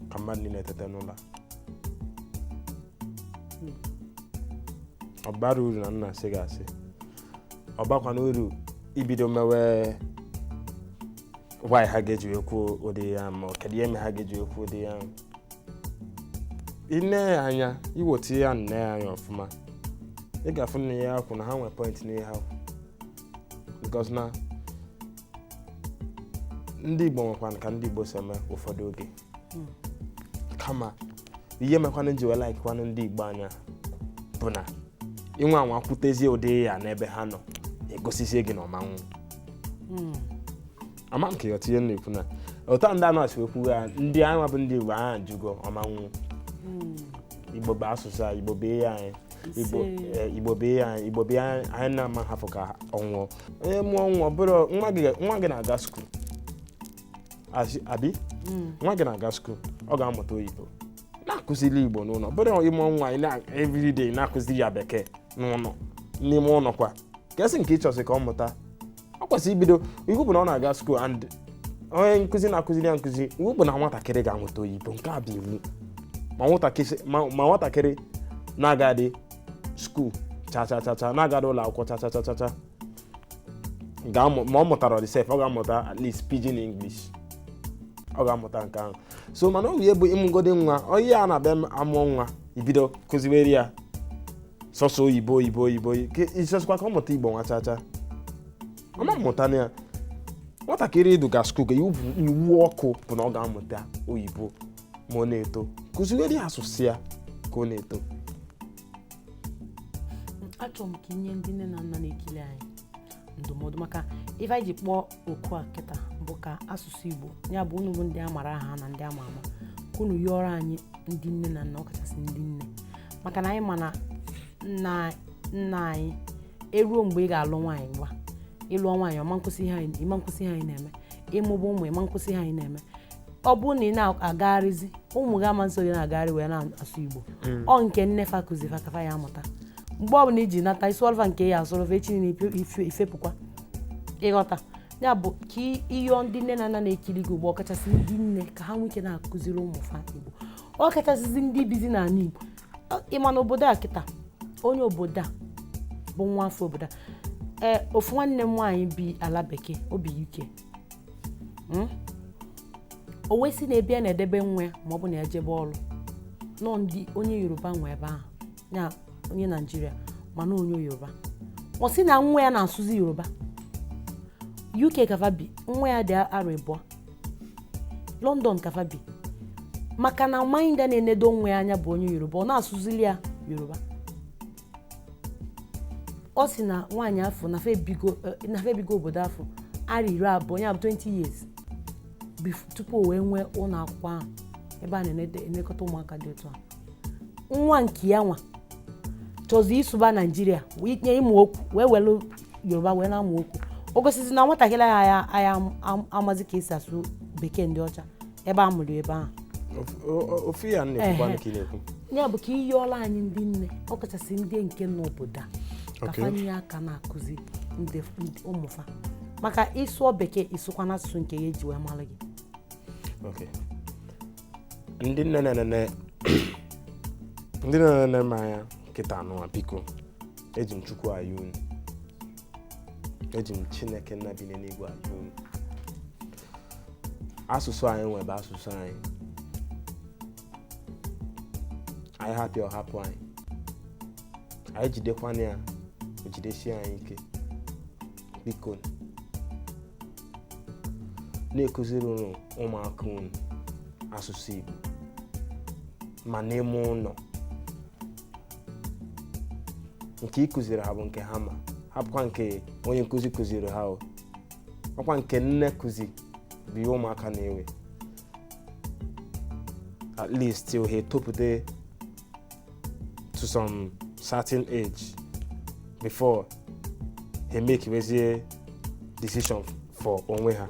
ka mmadụ niile tete n'ụlọ. Ọ bara uru na nna asị gị asị, ọ bakwana uru ibido mewe why ha ga-eji wee kwuo ụdị ya, ma kedu ihe mere ha ga-eji wee kwuo ụdị ya. Ine ya anya, iwotu ya nne ya anya ọfụma, ị ga-afụ na ihe ha kwu na ha nwee point n'ihe ha kwu, because na ndị Igbo nwekwana ka ndị Igbo si eme ụfọdụ oge. Kama ihe mekwana ji wee laikikwanụ ndị Igbo anya bụ na inwe anwa kwutezie ụdị ya n'ebe ha nọ, egosizie gị na ọmanwụ ama m ka ịghọta ihe m na-ekwu, na ụta ndị anọ si ekwu ya, ndị anyị bụ ndị Igbo anyị ajụgo ọmanwụ. Igbo bụ asụsụ anyị, Igbo bụ ihe anyị, Igbo Ise. Igbo bụ ihe anyị, Igbo bụ ihe anyị. Anyị na-ama hafụ ka ọ nwụọ. Onye mụọ nwa, ọ bụrụ nwa gị, nwa gị na-aga school, abi nwa gị na-aga school, ọ ga-amụta oyibo, na-akụziri Igbo n'ụlọ. Bụrụ ịmụ nwa anyị na everyday na-akụziri ya bekee n'ụlọ, n'ime ụlọ kwa, kesị nke ị chọsị ka ọ mụta, ọ kwesịrị ibido. Iwu bụ na ọ na-aga school and onye nkụzi na-akụziri ya nkụzi, iwu bụ na nwatakịrị ga-amụta oyibo. Nke a bụ iwu. Ma nwatakịrị na-agadị school cha cha cha cha, na-agadị ụlọ akwụkwọ cha cha cha cha cha, ga-amụ. Ma ọ mụtara ọ dị sef, ọ ga-amụta at least pidgin English, ọ ga-amụta nke ahụ. So mana ọ bụ ịmụgodi nwa, onye a na-abịa amụọ nwa, ibido kụziwere ya sọsọ oyibo, oyibo, oyibo, ịchọsịkwa ka ọ mụta Igbo nwa cha cha, ọ ma mmụta na ya. Nwatakịrị iduga school ga iwu ọkụ bụ na ọ ga-amụta oyibo ma ọ na-eto. Kụziwere ya asụsụ ya ka ọ na-eto. Achọrọ m ka inye ndị nne na nna na-ekiri anyị ndụmọdụ, maka ife anyị ji kpọọ oku a kịta bụ ka asụsụ Igbo, ya bụ unu bụ ndị a mara aha na ndị ama ama, ka unu yọrọ anyị ndị nne na nna, ọkachasị ndị nne, maka na anyị ma na nna nna anyị eruo mgbe ị ga-alụ nwaanyị, ngwa ịlụọ nwaanyị, ọma nkwụsị ihe anyị, ịma nkwụsị ihe anyị na-eme, ịmụba ụmụ, ịma nkwụsị ihe anyị na-eme. Ọ bụrụ na ị na-agagharịzi, ụmụ gị ama nso gị na-agagharị wee na-asụ Igbo. Ọ nke nne fa kụzi fa kafa ya amụta. Mgbe ọbụla iji nata isi ọlva nke ya asụrụ fa, echi niile ifepụkwa ịghọta ya. Bụ ka ịyọọ ndị nne na nna na-ekiri gị ugbu, ọkachasị ndị nne, ka ha nwee ike na-akụziri ụmụ fa Igbo, ọkachasịzi ndị bizi n'ala Igbo. Ịma na obodo a kịta, onye obodo a bụ nwa afọ obodo a, ee, ofu nwanne m nwaanyị bi ala bekee, o bi UK. O wee sị na ebe a na-edebe nwa ya ma ọ bụ na ya jebe ọrụ nọ, ndị onye Yoruba nwe ebe ahụ, ya onye Naijiria mana onye Yoruba. Ọ sị na nwa ya na-asụzi Yoruba. UK kafa bi, nwa ya dị arọ 2, London kafa bi, maka na minda na-enedo nwa ya anya bụ onye Yoruba, ọ na-asụzili ya Yoruba. Ọ sị na nwaanyị afọ nafa ebigo obodo afọ arọ 20, ya bụ 20 years tupu o wee nwee ụlọ akwụkwọ ahụ ebe a na-elekọta ụmụaka dị otu a. Nwa nke ya nwa chọzi ịsụba Naijiria wee nye ịmụ okwu, wee welu Yoruba wee na-amụ okwu. O gosizi na nwatakịrị ya anya amazi ka esi asụ bekee ndị ọcha ebe a mụrụ ebe ahụ. Ofu ya na-ekwukwa nke ị na-ekwu. Ya bụ ka iyọọla anyị ndị nne, ọkachasị ndị nke n'obodo a, ka fa nye aka na-akụzi ndị ụmụfa, maka ịsụọ bekee, ịsụkwa n'asụsụ nke ya eji wee mara gị. Okay. Ndị nne na-enene, ndị na-enene m anya kịta anụwa, biko, eji m Chukwu ayọ unu, eji m Chineke nna bi n'eluigwe ayọ unu. Asụsụ anyị nwe bụ asụsụ anyị. Anyị hapụ, ọ hapụ anyị. Anyị jidekwana ya, o jidesie anyị ike. Biko, na-ekụziri unu ụmụaka unu asụsụ Igbo. Ma n'ime ụlọ, nke ị kụziri ha bụ nke ha ma, hapụkwa nke onye nkụzi kụziri ha. O ọkwa nke nne kụzi bụ ihe ụmụaka na-ewe, at least till ha etopụta to some certain age before ha make wezie decision for onwe ha.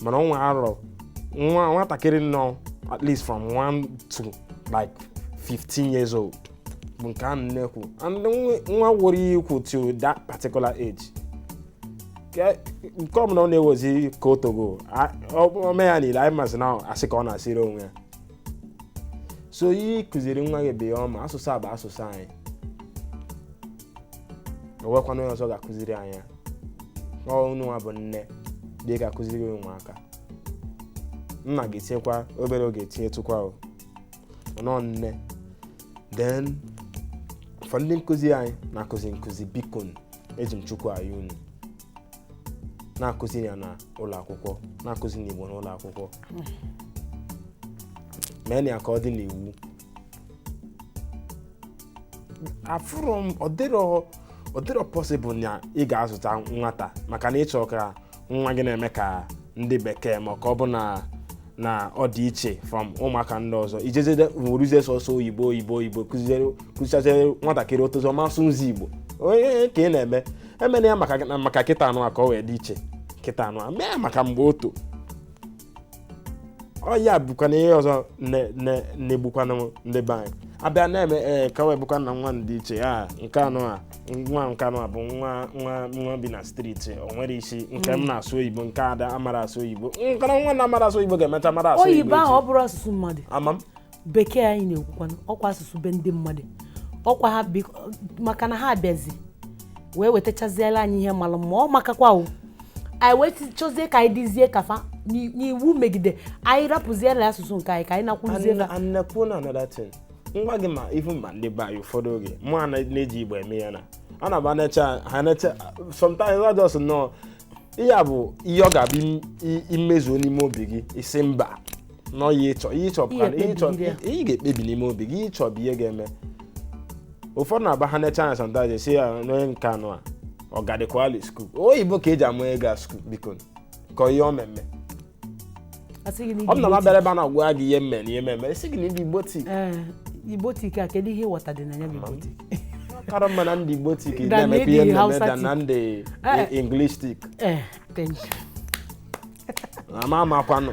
Mana ọnwa arọ nwa nwatakịrị nọ at least from 1 to like 15 years old bụ nke a nnekwu, and nwa were ikwu to that particular age. Nke ọbụla ọ na-ewezi ka o togo ome ya niile, anyị masị na asị ka ọ na-asịrị onwe ya. So ihe kụziri nwa gị bụ ihe ọma. Asụsụ a bụ asụsụ anyị, o nwekwana onye ọzọ ga-akụziri anyị ya. Ọ unu nwa bụ nne dị ga-akụziri ụmụaka. Nna ga-etinyekwa obere oge, etinyetụkwa o nọ nne. Then for ndị nkụzi anyị na-akụzi nkụzi, biko, eji m Chukwu anyị unu na-akụzi ya na ụlọ akwụkwọ, na-akụzi n'Igbo n'ụlọ akwụkwọ, mee ya ka ọ dị n'iwu. Afụrụ m ọ dịrọ possible na ị ga-azụta nwata maka na ịchọ ka nwa gị na-eme ka ndị bekee, ma ka ọ bụ na ọ dị iche from ụmụaka ndị ọzọ, ijezede weruzie sọsọ oyibo, oyibo, oyibo, kụzichaziere nwatakịrị otozi ọmasụ nzi Igbo. Onye ka ị na-eme emena ya maka kịta anụ a ka ọ wee dị iche kịta anụ a, mee ya maka mgbe o to. Ọ ya bụkwa na ihe ọzọ na-egbukwanụ ndị be anyị abịa na-eme, ee, ka wee bụkwa na nwa dị iche a, nke anụ a, nwa nke anụ a bụ nwa nwa nwa bi na street, o nwere isi nke m na-asụ oyibo, nke ada amara asụ oyibo, nke na nwa na-amara asụ oyibo ga-emecha mara asụ oyibo ahụ ọ echi. bụrụ asụsụ mmadụ. Ama m. Bekee anyị na-ekwukwanụ ọkwa asụsụ be ndị mmadụ, ọkwa ha maka na ha abịazi wee wetachaziela anyị ihe malụ mma. Ọ makakwa o anyị wee chọzie ka anyị dịzie kafa n'iwu megide anyị, rapụziela asụsụ nke anyị ka anyị nakwuruzie fa. And na-ekwu na another thing, ngwa gị, ma even ma ndị be anyị ụfọdụ oge mụ a na-eji Igbo eme ya na a na-aba necha ha necha sometimes, I just know ihe a bụ ihe ọ ga-abụ imezuo n'ime obi gị, isi mba nọ ihe ịchọ, ihe ịchọ Ihe ihe ịchọ ekpebiri ya. Ihe ị ga-ekpebi n'ime obi gị, ihe ịchọ bụ ihe ga-eme. Ụfọdụ na-aba ha necha anya sometimes, esi ya n'onye nke anụ a ọ gadịkwali school oyibo ka eji amụ ego school, biko, ka ihe ọ memme. Asị gị na Ọ bụ na m Igbo. abịara ebe a na-agwa gị ihe mme na ihe mmemme, esi gị na ịdị Igbo tik. Ee, Igbo tik a, kedu ihe ịghọta dị na ya bụ Igbo tik? Kara mma na ndị Igbo tik Than na-emekwa ịdị ihe mmemme Hausa than na tik. ndị Eh. English tik. Ee, thank you. Ama amakwanụ.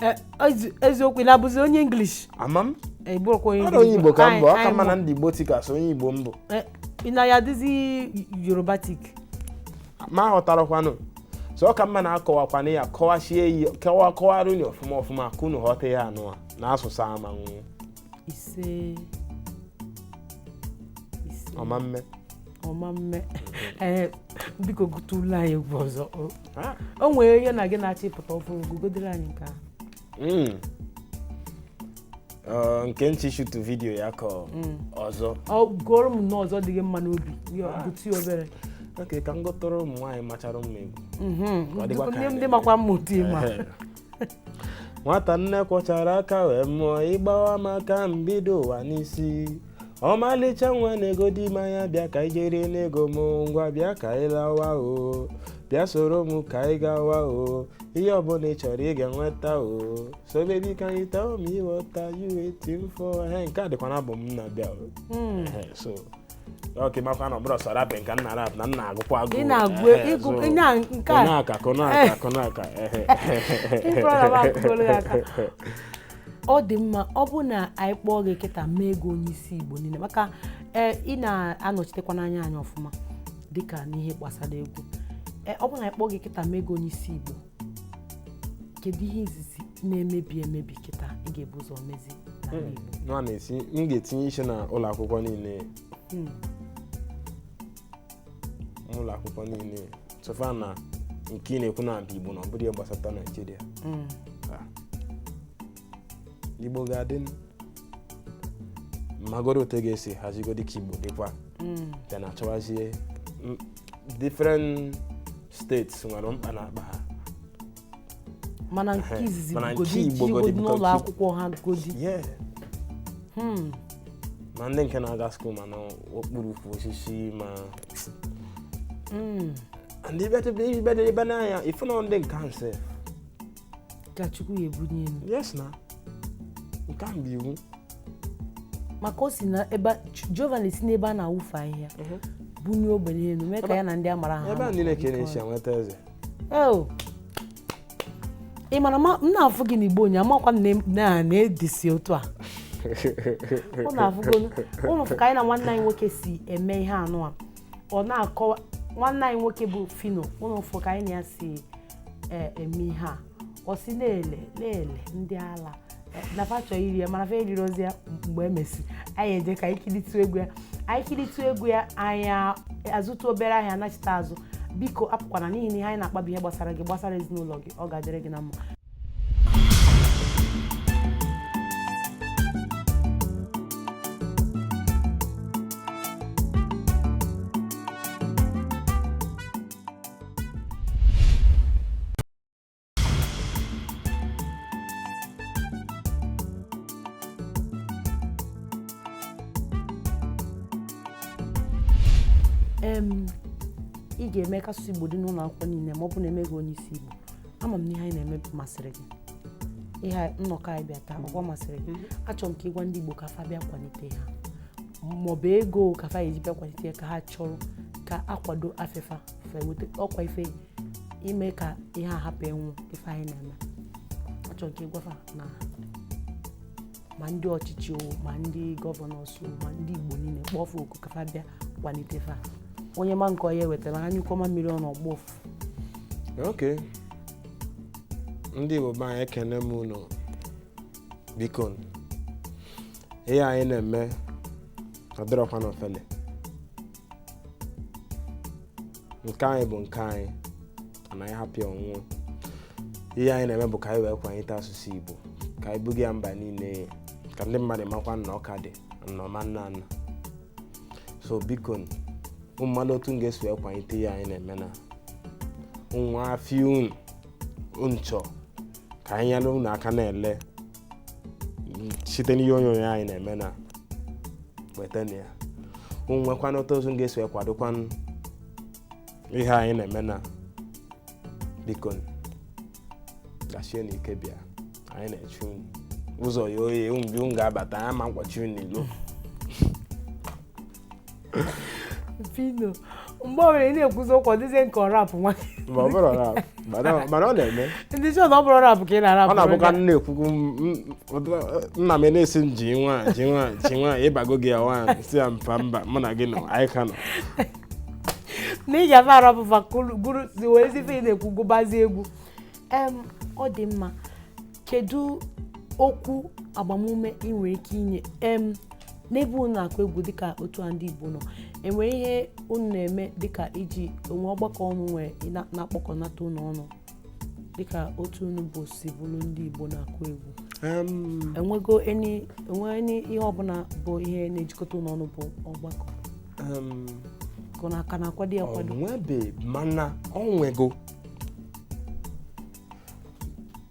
Ee, eziokwu, ị na-abụzi onye English? Ama m. Ị bụrụkwa onye Ọ na onye Igbo ka m bụ, ọ ka Anyị mma na mụ. ndị Igbo tik asụ onye Igbo mbụ. Ee, ị na ya adịzi Yoruba tik? Ma aghọtarakwanụ, so ọ ka mma na akọwakwana ya, kọwachie ya, kọwa, kọwara unu ọfụma ọfụma ka unu ghọta ya anụ a na asụsụ ama nwụ. Ise, ise. Ọma mme. Ọma mme. Ee, biko, gụtụla anyị egwu ọzọ. O nwere onye na gị na-achọ ịpụta ọfụrụ, gụgodere anyị nke ahụ. Nke nchi shoot video ya ka ọzọ? Ọ gụọrọ m nnọọ ọzọ dị gị mma n'obi. Ya, gụtụ ya obere. Ok, ka m gụtụrụ ụmụ nwaanyị machara mma egwu. Mhm. Ka ọ dịkwa ka Ndị anyị ndị na-eme. makwa mma otu ịma. Ehe. Nwata nne kwọchara aka wee mụọ, ịgbawa maka mbido ụwa n'isi. Ọmalịcha nwa na-egodi mmanya, bịa ka ijere n'ego m, ngwa bịa ka ị lawa o, bịa soro m ka ị gawa o, ihe ọbụla ị chọrọ ị ga-enweta o. So baby, can you tell me what are you waiting for? Ehe, nke a dịkwa na abụ m na-abịa o. Ehe, so ok, makwa na ọ bụrụ sọ rapping ka m na rap na m na-agụkwa agụ. Ị na-agụ Ehe, ịgụ so, nke a. kụnaka, kụnaka, kụnaka, ehe. Ịbụrụ na m akụgoro ya aka. Ọ dị mma. Ọ bụ na anyị kpọọ gị kịta mee ego onye isi Igbo niile, maka ee, ị na-anọchitekwa n'anya anyị ọfụma dịka n'ihe gbasara egwu. Ee, ọ bụ na anyị kpọọ gị kịta mee ego onye isi Igbo, kedu ihe izizi na-emebi emebi kịta ị ga-ebu ụzọ mezi n'ala Igbo? Nwa na-esi m ga-etinye isi na ụlọ akwụkwọ niile, ụlọ akwụkwọ niile sofa na nke ị na-ekwu na abụ Igbo na ọ bụrụ ihe gbasata Naijiria. Ah. Igbo ga-adị magoro otu ga-esi hazigodi ka Igbo dịkwa. Then achọwazie different states nwere mkpa na akpa ha. Mana nke Ehe, izizi mana bugodi nke Igbo ijigodi godi n'ụlọ bụkwa akwụkwọ ha godi. Yeah. Ma ndị nke na-aga school, ma n'okpuru ukwu osisi ma and ịbịa n'anya, ịfụ na ndị nke ahụ sef. Ka Chukwu ya ebunye elu. Yes, na nke ahụ bụ iwu. Maka o si na ebe Jehova na-esi n'ebe a na-awụfe ahịhịa bunye ogbenye elu, mee ka ya na ndị a mara ha Ebe a niile ka ị na-esi enweta eze. Eo. Ị mara ma m na-afụ gị n'Igbo onye amakwa m na na-edisi otu a ụnụ afụgo ụnụ fụ ka anyị na nwanne anyị nwoke si eme ihe anụ a ọ na-akọwa. Nwanne anyị nwoke bụ Fino, ụnụ fụ ka anyị na ya si eme ihe a. Ọ si na-ele na-ele ndị ala na fa chọrọ iri ya, mana fa eriri ozi ya. Mgbe emesi anyị eje ka anyị kiritụ egwu ya, anyị kiritụ egwu ya, anyị azụta obere ahịa, nachite azụ. Biko apụkwana, n'ihi na ihe anyị na-akpa bụ ihe gbasara gị, gbasara ezinụlọ gị. Ọ ga-adịrị gị na mma. Ị ga-eme ka asụsụ Igbo dị n'ụlọ akwụkwọ niile, ma ọ bụ na emeghị onye isi Igbo. Ama m na ihe anyị na-eme masịrị gị, ihe nnọkọ anyị bịa taa ọkwa masịrị gị. Achọrọ m ka ịgwa ndị Igbo ka fa bịa kwalite ha, maọbụ ego ka fa eji bịa kwalite ya, ka ha chọrọ ka akwado afịfa fa weta ọkwa ife ime ka ihe a hapụ ịnwụ, ife anyị na-eme. Achọrọ m ka ịgwa fa na ma ndị ọchịchị o, ma ndị governors o, ma ndị Igbo niile, kpọọ fa oku ka fa bịa kwalite fa. Onye ma nke onye wetara anyụkọma mmiri ọ n'ọgbọ ofu. Ok, ndị Igbo be anyị, ekene m unu. Biko, ihe anyị na-eme ọ dịrọkwa n'ofele. Nke anyị bụ nke anyị, anaghị hapụ ya ọnwụọ. Ihe anyị na-eme bụ ka anyị wee kwalite asụsụ Igbo, ka anyị buga ya mba niile, ka ndị mmadụ makwa na ọka dị na ọma nna nna. So biko, ụmụ mmadụ, otu m ga-esi wee kwalite ihe anyị na-eme na nwa afịa unu nchọ ka anyị nyere unu aka na-ele site n'ihe onyonyo anyị na-eme na wetana ya. Unu nwekwana otu ọzọ m ga-esi wee kwadokwanụ ihe anyị na-eme na, biko, gachie na ike bịa. Anyị na-eche unu ụzọ ya oye unu bi, unu ga-abata anyị ma nkwachi unu n'ilo. Fino, mgbe ọ bụla ị na-ekwuzi okwu, ọ dịzie nke ọ rap nwa. Ma ọ bụrụ rap, mana ọ na-eme. Ndị chọ na ọ bụrụ rap ka ị na-arapụ. Ọ na-abụka m na-ekwukwu nna m na-esi m ji nwa ji nwa ji nwa ịbago gị ya nwa si ya mpa mba, mụ na gị nọ, anyị ka nọ. Na ị ga-afa arapụ fa gụrụ si were ife ị na-ekwu gụbazie egwu. Ọ dị mma. Kedu okwu agbamume ị nwere ike inye n'ebe unu na-akụ egwu dịka otu a ndị Igbo nọ? Enwere ihe unu na-eme dịka iji onwe ọgbakọ ọnụ nwere na-akpọkọnata unu ọnụ dịka otu unu bụ si bụrụ ndị Igbo na-akụ egwu? Enwego enwe any ihe ọbụla bụ ihe na-ejikọta unu ọnụ bụ ọgbakọ ka ọ na-aka na-akwado ya akwado? Ọ nwebe, mana ọ nwego,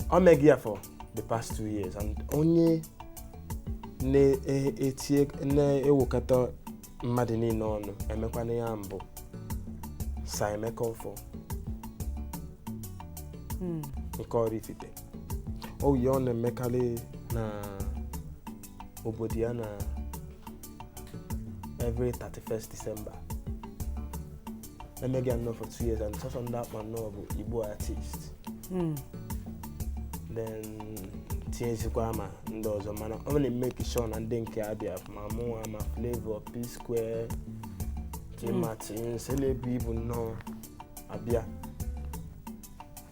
ọ meghị ya for the past 2 years, and onye na-etie na-ewekọta mmadụ niile ọnụ emekwana ya mbụ Sir Emeka Ọfọ nke Oraifite. Ọ yi ọ na-emekarị na obodo ya na every 31st December. Emeghị ya nnọọ for 2 years, and sọsọ ndị akpa nnọọ bụ Igbo artist, then tinyezikwa ma ndị ọzọ, mana ọ na-emeke sure na ndị nke abịa, ma mụnwa, ma Flavour, P Square, Martins, na-ebu ibu nnọọ abịa.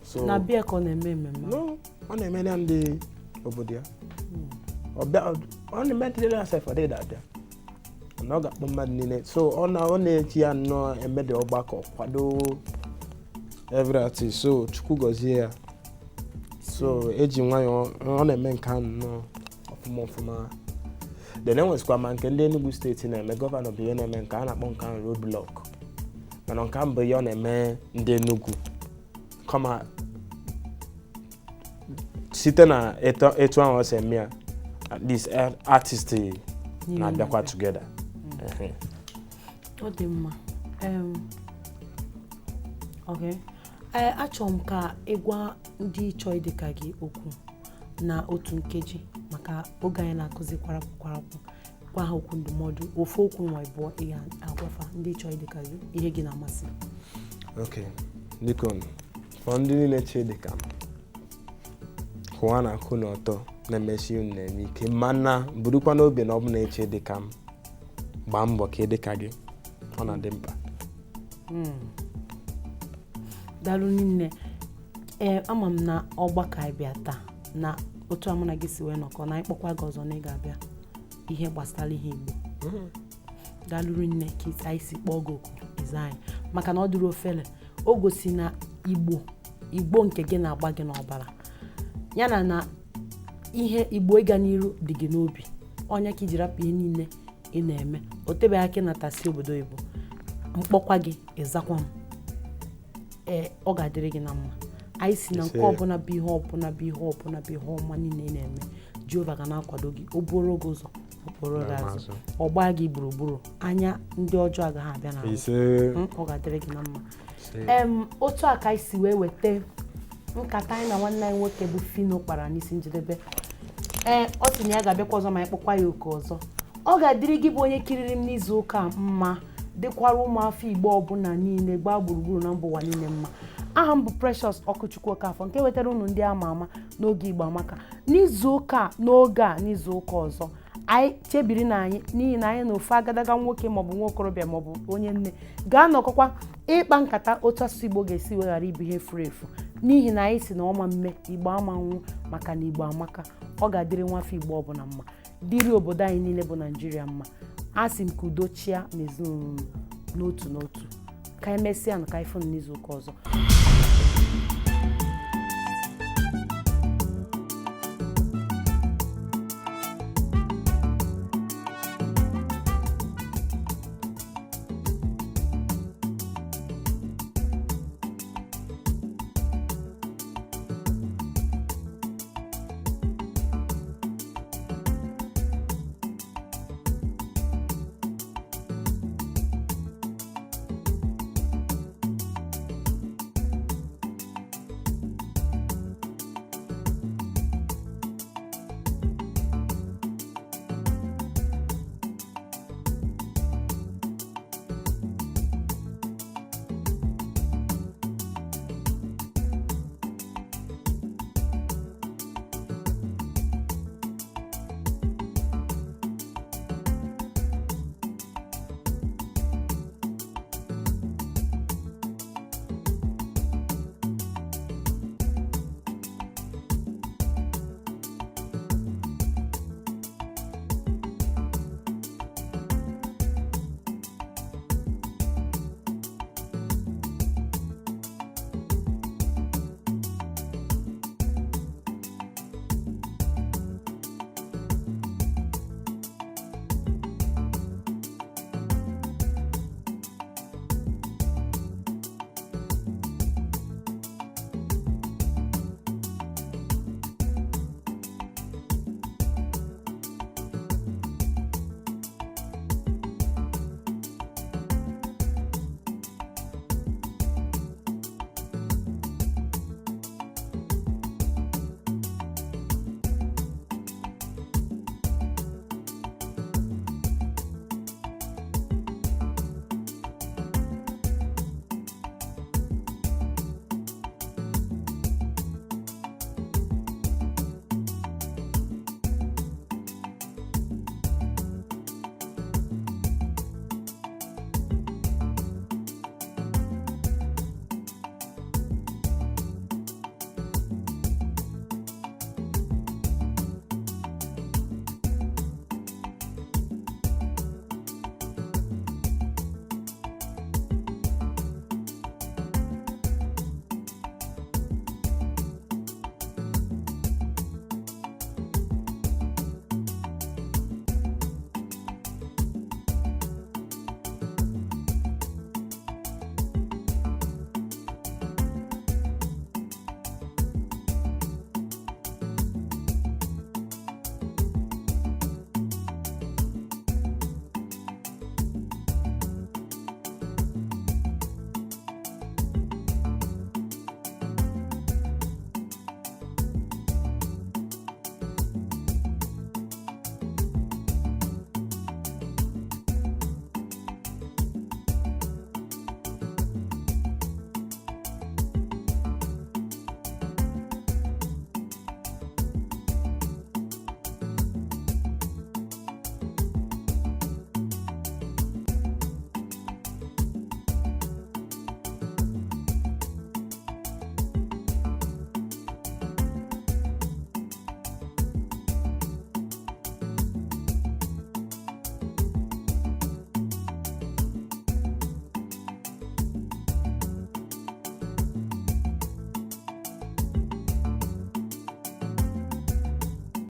So Na bịa ka ọ na-eme mmemme? No, ọ na-eme na ndị obodo ya. Ọ bịa, ọ na-eme ndị na sef, ọ dịghị abịa na ọ ga-akpọ mmadụ niile. So ọ na-eji ya nnọọ emede ọgbakọ kwado every artist. So Chukwu gọzie ya. So eji nwayọọ ọ na-eme nke ahụ nnọọ ọfụma ọfụma. Then enwezikwa ma nke ndị Enugu steeti na-eme, governor bụ ihe na-eme nke a na-akpọ nke ahụ road block, mana nke ahụ bụ ihe ọ na-eme ndị Enugu kama site na etu ahụ ọ si eme ya. At least artist na-abịakwa together. Ehe. Ọ dị mma. Okay. Ee, achọrọ m ka ị gwa ndị chọọ ịdị ka gị okwu na otu nkeji, maka oge anyị na-akụzi kwarapụ kwarapụ. Gwa ha okwu ndụmọdụ, ofu okwu ma ịbụọ ị ga-agwafa ndị chọọ ịdị ka gị, ihe gị na-amasị. Okay, biko, for ndị niile che dị ka m, hụwa na akụ na ọtọ na-emesi unu na-eme ike, mana burukwa n'obi na ọ bụ na-eche dị ka m, gbaa mbọ ka ị dị ka gị, ọ na-adị mkpa. Daalụ niile. Ee, ama m na ọgbakọ anyị bịa taa na otu a mụ na gị si wee nọkọ na anyị kpọkwa gị ọzọ na ị ga-abịa ihe gbasara ihe Igbo. Daalụ rinne ka anyị si kpọọ gị oku ịza anyị, maka na ọ dịrị ofele. O gosi na Igbo, Igbo nke gị na-agba gị n'ọbara, ya na na ihe Igbo ịga n'iru dị gị n'obi. Ọnya ka iji rapụ ihe niile ị na-eme, o tebeghị aka ịnatasi obodo oyibo, mkpọkwa gị ịzakwa m. Ee, ọ ga-adịrị gị na mma. Anyị si na nke Ise. ọbụla bụ ihe ọbụla bụ ihe ọbụla bụ ihe ọma niile ị na-eme, Jehova ga na-akwado gị. O buru gị ụzọ, ọ kpọrọ gị azụ, ọ gbaa gị gburugburu, anya ndị ọjọọ agaghị abịa n'ahụ. Ise. Ọ ga-adịrị gị na mma. Otu a ka anyị si wee weta nkata anyị na nwanne anyị nwoke bụ Phyno kpara n'isi njedebe. Ee, ọ sị na ya ga-abịakwa ọzọ ma anyị kpọkwa ya oku ọzọ. Ọ ga-adịrị gị bụ onye kiriri m n'izu ụka a mma, dịkwara ụmụafọ Igbo ọbụla niile gbaa gburugburu na mba ụwa niile mma. Aha m bụ Precious Ọkụchukwu Okafọ, nke wetara unu ndị ama ama n'oge Igbo Amaka n'izu ụka a, n'oge a n'izu ụka ọzọ. Anyị chebiri na anyị n'ihi na anyị na ofu agadaga nwoke maọbụ nwa okorobịa maọbụ onye nne ga-anọkọkwa ịkpa nkata otu asụsụ Igbo ga-esi weghara ịbụ ihe furu efu, n'ihi na anyị si na ọma mme Igbo ama nwụ, maka na Igbo amaka. Ọ ga-adịrị nwafọ Igbo ọbụla mma, dịrị obodo anyị niile bụ Naijiria mma. A sị m ka udo chịa n'ezinụlọ unu n'otu n'otu. Ka emesịa na ka anyị fụ n'izu ụka ọzọ.